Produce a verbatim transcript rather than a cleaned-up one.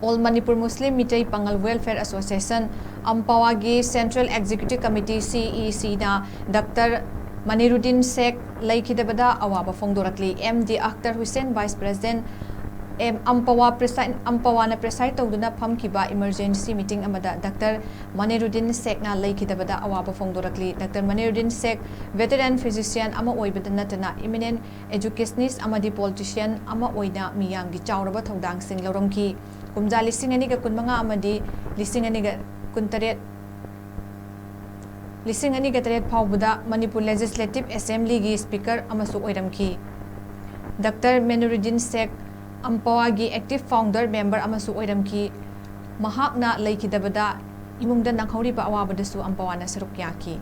All Manipur Muslim Meitei Pangal Welfare Association, ꯑꯝꯄꯥꯋꯥꯒꯤ Central Executive Committee, C E C, ꯅ doctor ꯃꯅꯤꯔꯨꯗꯤꯟ ꯁꯦꯈ ꯂꯩꯈꯤꯗꯕꯗ ꯑꯋꯥꯕ ꯐꯣꯡꯗꯣꯔꯛꯂꯤ꯫ M D Akhtar Hussain, Vice President, M, ꯑꯝꯄꯥꯋꯥ preside, ꯑꯝꯄꯥꯋꯥꯅ preside ꯇꯧꯗꯨꯅ ꯐꯝꯈꯤꯕ emergency meeting ꯑꯃꯗ doctor ꯃꯅꯤꯔꯨꯗꯤꯟ ꯁꯦꯈꯅ ꯂꯩꯈꯤꯗꯕꯗ ꯑꯋꯥꯕ ꯐꯣꯡꯗꯣꯔꯛꯂꯤ꯫ Doctor ꯃꯅꯤꯔꯨꯗꯤꯟ ꯁꯦꯈ veteran physician ꯑꯃ ꯑꯣꯏꯕꯗ ꯅꯠꯇꯅ eminent educationist ꯑꯃꯗꯤ politician ꯑꯃ ꯑꯣꯏꯅ ꯃꯤꯌꯥꯝꯒꯤ ꯆꯥꯎꯔꯕ ꯊꯧꯗꯥꯡꯁꯤꯡ ꯂꯧꯔꯝꯈꯤ꯫ ꯀꯨꯝꯖꯥ ꯂꯤꯁꯤꯡ ꯑꯅꯤꯒ ꯀꯨꯟꯃꯉꯥ ꯑꯃꯗꯤ ꯂꯤꯁꯤꯡ ꯑꯅꯤꯒ ꯀꯨꯟꯇꯔꯦꯠ, ꯂꯤꯁꯤꯡ ꯑꯅꯤꯒ ꯇꯔꯦꯠ ꯐꯥꯎꯕꯗ ꯃꯅꯤꯄꯨꯔ Legislative Assemblyꯒꯤ Speaker ꯑꯃꯁꯨ ꯑꯣꯏꯔꯝꯈꯤ꯫ ꯗꯥꯛꯇꯔ ꯃꯅꯤꯔꯨꯗꯤꯟ ꯁꯦꯈ ꯑꯝꯄꯥꯋꯥꯒꯤ active founder member ꯑꯃꯁꯨ ꯑꯣꯏꯔꯝꯈꯤ꯫ ꯃꯍꯥꯛꯅ ꯂꯩꯈꯤꯗꯕꯗ ꯏꯃꯨꯡꯗ ꯅꯪꯍꯧꯔꯤꯕ ꯑꯋꯥꯕꯗꯁꯨ ꯑꯝꯄꯥꯋꯥꯅ ꯁꯔꯨꯛ ꯌꯥꯈꯤ꯫